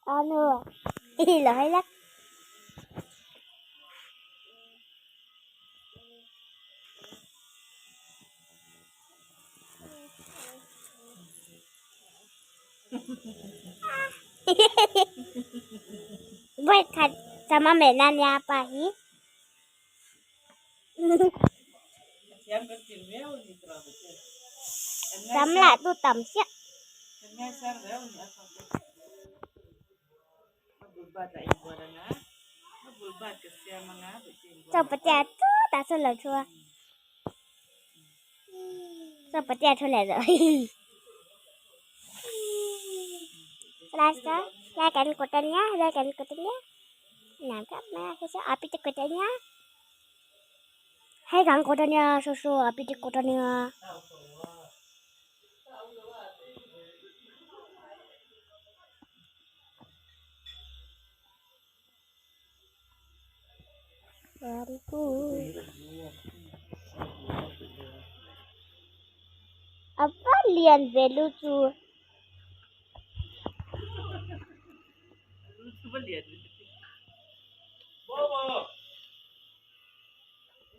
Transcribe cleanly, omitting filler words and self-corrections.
Anu, giỏi lắm. Buat sama menan ya pahi. Tắm lại tôi tắm xí. Cho bà cha chú ta xuân lần chua. Cho bà cha thôi là rồi. Rasa, ra cạnh của tên nhá, ra cạnh của tên nhá. Làm các mẹ cái sao api của tên nhá. Hay gắn của tên nhá, số số api của tên nhá. Apa lian velu tu?